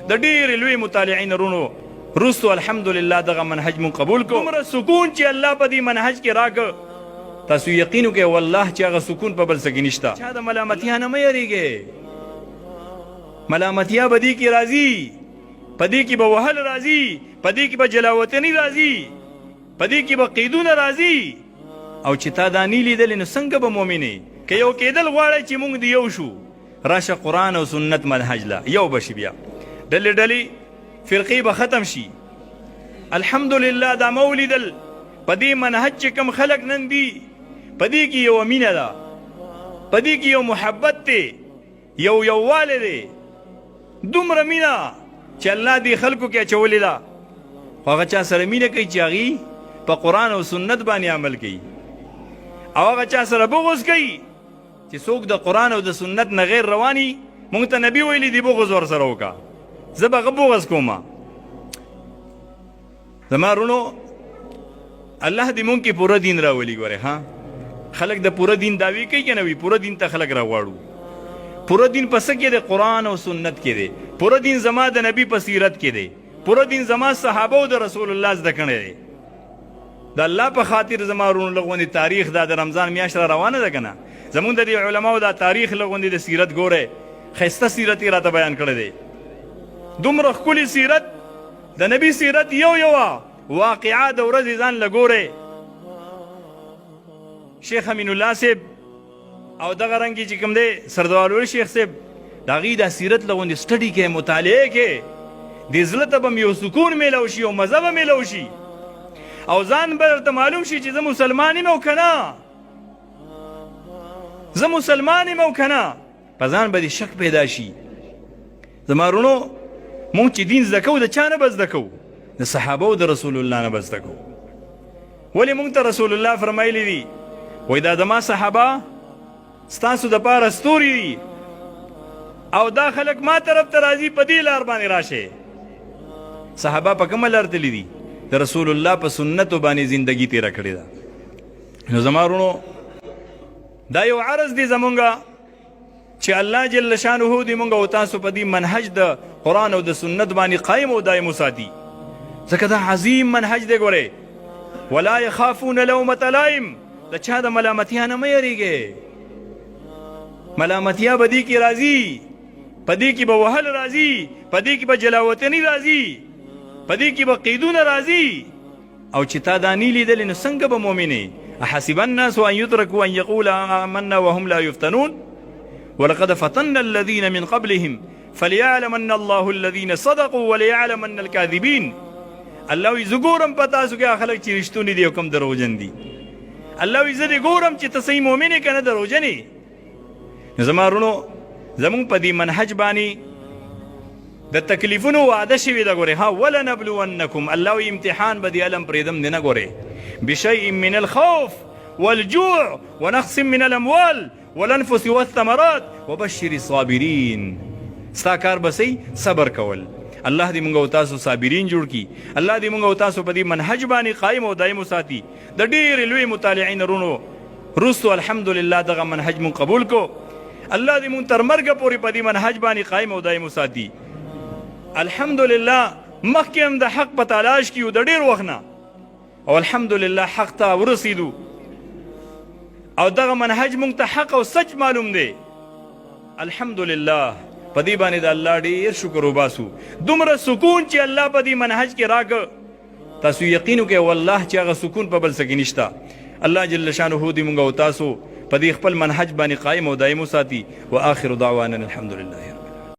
د ډېرې لوی مطالعې نه رونو وروسته الحمدلله دغه منهج مونږ قبول کړو. دومره سکون چې الله په دې منهج کې راکړ، تاسو یقین وکړئ والله چې هغه سکون په بل څه کې نشته. چا د ملامتیا نه مه یریږئ، ملامتیا به دې کې راځي، په دې کې به وهل راځي، په دې کې به جلاوطني راځي، په دې کې به قیدونه راځي. او چې تا دا نی لیدلی نو څنګه به مؤمن یې؟ که یو کېدل غواړی چې مونږ دې یو شو، راشه قرآن او سنت منهج له یو به شي، بیا ډلې ډلې فرقې به ختم شي. الحمدلله دا ما ولیدل په دې منهج چې کوم خلک نن دي، په دې کې یوه مینه ده، په دې کې یو محبت دی، یو یووالی دی، دومره مینه چې الله دې خلکو کې اچولې ده. خو هغه چا سره مینه کوي چې هغوی په قرآن او سنت باندې عمل کوي، او هغه چا سره بغض کوي چې څوک د قرآن او د سنت نه غیر رواني. مونږ ته نبی ویلي دي بغض ورسره وکړه، زه به هغه بغض کوم. زما رونو، الله دې مونږ کې پوره دین راولي. ګوره ها، خلک د پوره دین داوی کوي کنه، وي پوره دین ته خلک راغواړو. پوره دین په څه کې دی؟ قرآن او سنت کې دی. پوره دین زما د نبی په سیرت کې دی. پوره دین زما صحابه او د رسول الله زده کړی دی. د الله په خاطر زما ورونو، لږ غوندې تاریخ، دا د رمضان میاشت را روانه ده که نه، زمونږ د دې علماو دا تاریخ لږ غوندې د سیرت ګوره، ښایسته سیرت یې راته بیان کړی دی. دومره ښکلي سیرت، د نبی سیرت، یو یوه واقعه د ورځې ځان له ګوره. شیخ امین الله صاحب او دغه رنګ چې کوم دی سردوالول شیخ صاحب، د هغوی دا سیرت له غوندې سټډي کې مطالعه کې د زړه ته به یو سکون میلاو شي او مزه به میلاو شي، او ځان به درته معلوم شي چې زه مسلمان یم او که نه، زه مسلمان یم او که نه، په ځان به دې شک پیدا شي. زما وروڼو، مونږ چې دین زده کوو د چا نه به زده کوو؟ د صحابه او د رسول الله نه به زده کوو. ولې مونږ ته رسول الله فرمایلی دي، وایي دا زما صحابه ستاسو دپاره ستوري دي، او دا خلک ما طرف ته راځي، په دې لار باندې راشئ. صحابه په کومه لار تللي دي؟ د رسول الله په سنتو باندې زندگی تیره کړې ده. نو زما وروڼو، دا یو عرض دی زمونږه چې الله جل شانه دې مونږ او تاسو په دې منهج د قرآن او د سنت باندې قایم او دایم وساتي، ځکه دا عظیم منهج دی. ګورئ، ولا یخافون لومة لائم، د چا د ملامتیا نه مه یریږئ. ملامتیا به دې کې راځي، په دې کې به وهل راځي، په دې کې به جلاوطني راځي، په دې کې به قیدونه راځي. او چې تا دا نی لیدلی نو څنګه به مؤمن یې؟ احسب الناس ان یترکوا ان یقولوا آمنا وهم لا یفتنون ولقد فتنا الذین من قبلهم فليعلمن الله الذين صدقوا وليعلمن الكاذبين. الله وی زه ګورم په تاسو کې خلک چې رښتوني دي او کوم دروغجن دي. الله وی زه دې ګورم چې ته صحیح مؤمن یې که نه دروغجن یې. زما وروڼو، زمونږ په دې منهج باندې د تکلیفونو وعده شوې ده. ګورې ها، ولنبلونکم، الله وی امتحان به دې علم پرېږدم دې نه، ګورې، بشیء من الخوف والجوع ونقص من الاموال والانفس والثمرات وبشر الصابرین. ستا کار به څه؟ صبر کول. الله دې مونږ او تاسو صابرین جوړ کړي. الله دې مونږ او تاسو په دې منهج باندې قایم او دایم وساتي. د ډېرې لوی مطالعې نه رونو وروسته الحمدلله دغه منهج مونږ قبول کو. الله دې مونږ تر مرګه پورې په دې منهج باندې قایم او دایم وساتي. الحمدلله مخکې هم د حق په تلاش کې یو د ډېر وخت نه، او الحمدلله حق ته ورسېدو، او دغه منهج مونږ ته حق او سچ معلوم دی. الحمدلله په دې باندې د الله ډېر شکر وباسو. دومره سکون چې الله په دې منهج کې راکړ، تاسو یقین وکړئ والله چې هغه سکون په بل څه کې نشته. الله جل شانه دې مونږ او تاسو په دې خپل منهج باندې قایم او دایم وساتي. واخر دعوانا الحمد لله رب.